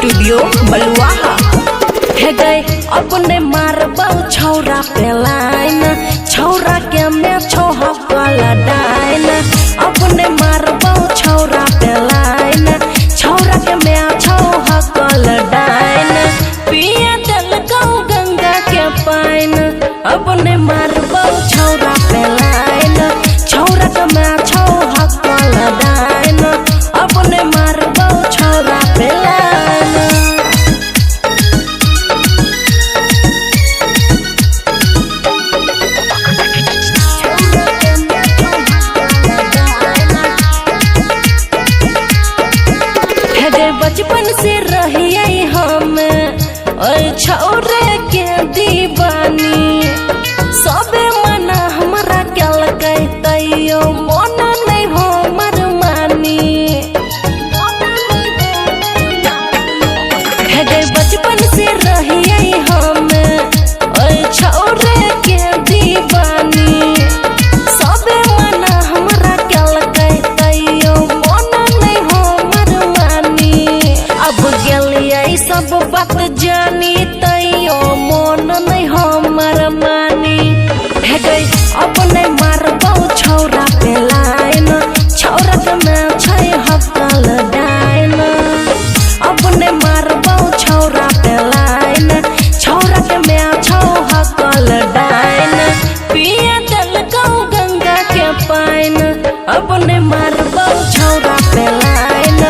Studio बलुआहा। हे गए अपने मारबौ छौरा पे लाइन, छौरा के में छौ हकल डाइन। अपने मारबौ छौरा पे लाइन, छौरा के में छौ हकल डाइन। पिया देलकौ गंगा के पाइन, अपने मारबौ छौरा पे लाइन, छौरा के में छौ हकल डाइन। अपने मारबौ छौरा पे लाइन। हे गे बचपन से रहिए हम ओए छौरे के दीवानी, सबे मना हमरा केलकै तैयो मन नहीं हमर मानी। हे गे बचपन से रहिए हम ओए छौरे के दीवानी, सबे मना हमरा केलकै तैयो मन नहीं हमर मानी। अब गेलियै सब बात जानी तैयो मन नहीं हमर मानी। हे गई अपने मारबौ छौरा पे लाइन, छौरा के में छै हकल डाइन। अपने मारबौ छौरा पे लाइन, छौरा के में छौ हकल डाइन। पिया देलकौ गंगा के पाइन, अपने मारबौ छौरा पे लाइन,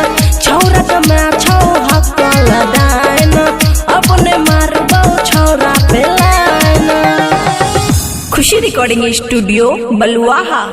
छौरा के में छौ हकल डाइन। अपने मारबौ छौरा पे लाइन। खुशी रिकॉर्डिंग स्टूडियो बलुआहा।